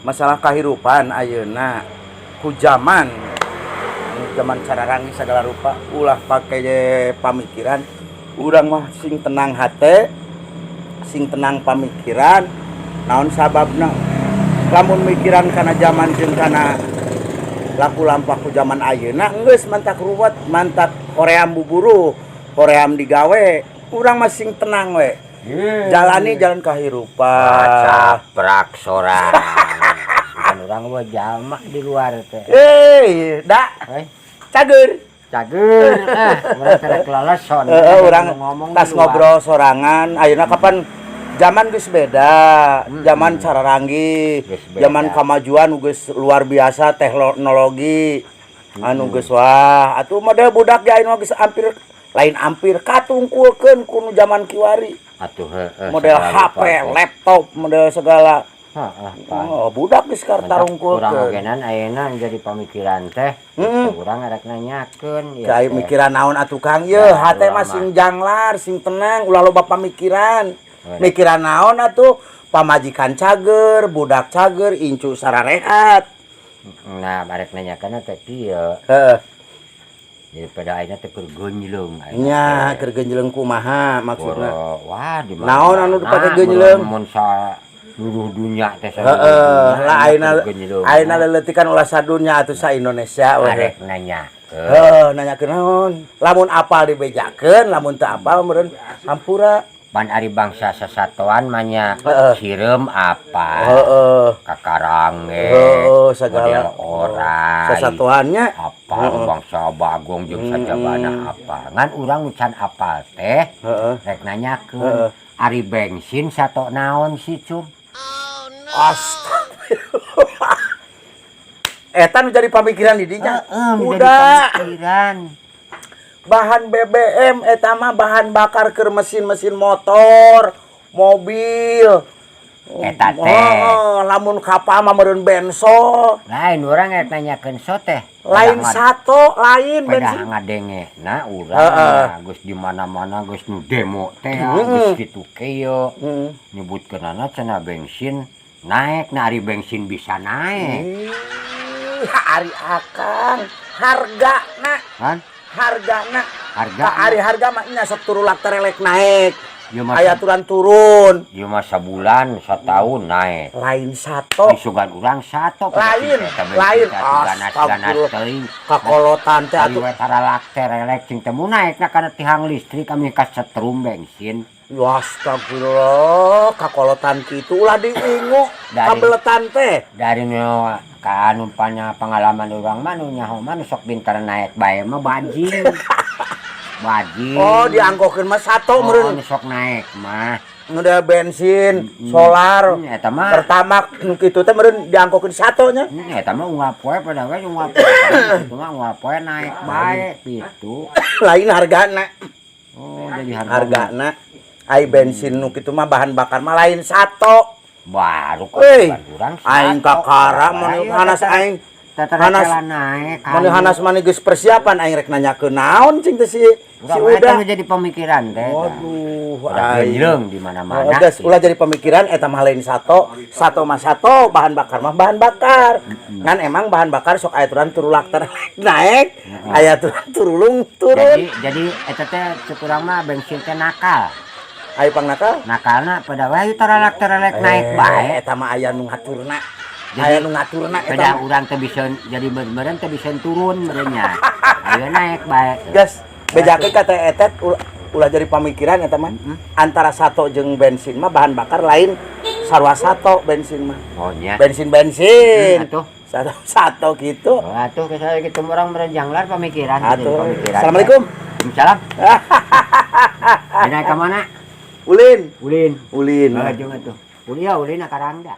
Masalah kahirupan ayeuna ku zaman anu zaman cararangi segala rupa, ulah pake pamikiran. Urang mah sing tenang hate, sing tenang pamikiran. Naon sababna? Lamun mikiran kana zaman jeung kana laku lampah ku zaman ayeuna, geus mantak ruwet, mantak hoream buburuh, hoream digawe. Urang mah sing tenang we. Jalani jalan kahirupan. Caprak sorang. Bukan urang mah jalma di luar teh. Eh, da Eh, cager. Cager. Ah, urang teh keleleson. Heeh, urang ngomong tas di luar. Ngobrol sorangan. Ayeuna kapan zaman geus beda, zaman cararanggih, Geus beda. Zaman kemajuan geus luar biasa, teknologi anu geus wah, atuh model budak ge ayeuna geus hampir, lain hampir, katungkulkeun ku nu zaman kiwari. Atuh heeh. Model segala HP, rupa teh. Laptop, model segala. Heeh, Pak. Oh, budak geus Urang tarungkulkeun. Ogenan ayeuna jadi pamikiran teh. Urang arek nanyakeun ieu Kayak teh. Mikiran naon atuh, Kang? Ye, Ya, hate urang mah mah. Sing janglar, sing tenang, ulah loba pamikiran. Bener. Mikiran naon atuh? Pamajikan cager, budak cager, incu sararehat. Nah, arek nanyakeun teh kieu. Heeh. Jadi pada ayeuna teh keur geunjleung ayeuna Nya, teh. Keur geunjleung kumaha maksudna? Boro, wah, di mana? Naon anu dipake geunjleung? Mun sa seluruh dunia teh, seluruh Heeh, dunia lah ayeuna keur geunjleung. Ayeuna leuleutik ulah sadunya atuh, sa Indonesia we. Arek nanyakeun. Heuh, nanyakeun naon? Lamun apal dibejakeun, lamun teu apal meureun hampura. Pan ari bangsa sasatoan mah nya sireum apa? Kakarange. Heeh, segala. Model orai. Sasatoannya. Apa bangsa bagong jeung sajabana apa. Ngan urang nu can apal teh rek nanyakeun. Ari bensin sato naon sih, Cum? Astagfirullah. Eta nu jadi pamikiran di dinya. Heeh, nu jadi Udah. Pamikiran. Bahan BBM eta mah bahan bakar ke mesin-mesin motor, mobil. Eta teh. Oh, lamun kapal mah meureun benso. Lain, urang rek nanyakeun so teh. Lain sato, lain Pedah bensin. Ngadenge na urang geus di mana-mana geus nu demo teh geus kitu kieu nyebutkeunana cenah bensin naik. Nah, ari bensin bisa naik? Ih, ari akang hargana Kan hargana harga. Ka ari harga mah nya sok turulak terelek naik. Ieu mah Aya aturan turun. Ieu mah sabulan satahun naik. Lain sato. Isugan urang sato. Lain, lain. Ganas ganas Astagfirullah. teuing. Kakolotan teh Ari atuh. we taralak terelek cing temu naik na kana tihang listrik kami kasetrum bensin. Ya astagfirullah, kakolotan kitu ulah diingu kabeletan teh. Dari nu ka anu panya pengalaman urang mah, nu nyaho mah nu sok pintar naik bae mah bajing. Bajing. Oh, dianggokeun mah sato Oh, meureun. Nu sok naik mah. Udah bensin, solar, Eta mah pertama nu kitu teh meureun dianggokeun sato nya. Eta mah unggal poe pada we, unggal poe. Itu mah unggal poe naik bae gitu. Lain hargana. Oh, jadi harga. Hargana ai bensin nu kitu mah bahan bakar mah lain sato. Baru Euy, urang aing kakara mun hanas aing hanas hanas naik. mun hanas mah geus persiapan aing rek nanyakeun naon cing teh si si Urang mah eta udah. Nu jadi pemikiran teh. Waduh, Udah aing. geunjleung di mana-mana. Oh, geus ulah jadi pemikiran, eta mah lain sato, sato mah sato, bahan bakar mah bahan bakar. Ngan emang bahan bakar sok aya aturan turulak naik, aya aturan turulung turun. Jadi eta teh cek urang mah bensin teh nakal. Ayo pang nakal. Nakalna pada wae taralak terelek naik bae. Eta mah aya nu ngaturna. Jadi, Aya nu ngaturna eta. Beda urang teh bisa jadi meureun teh bisa turun meureunnya. Ayo naik bae. Gas, bejakeun kata etet ulah jadi pamikiran eta mah. Antara sato jeung bensin mah bahan bakar lain sarua sato bensin mah. Oh nya. Bensin bensin. Atuh. Sato sato gitu. Oh, atuh ke saya gitu orang meureun janglar pemikiran jadi Atuh. pemikiran. Assalamualaikum. Waalaikumsalam. Naik ka mana? Ulin. Ulin. Ulin. Oh, jeung atuh. Ulin ya, ulin ka Rangda.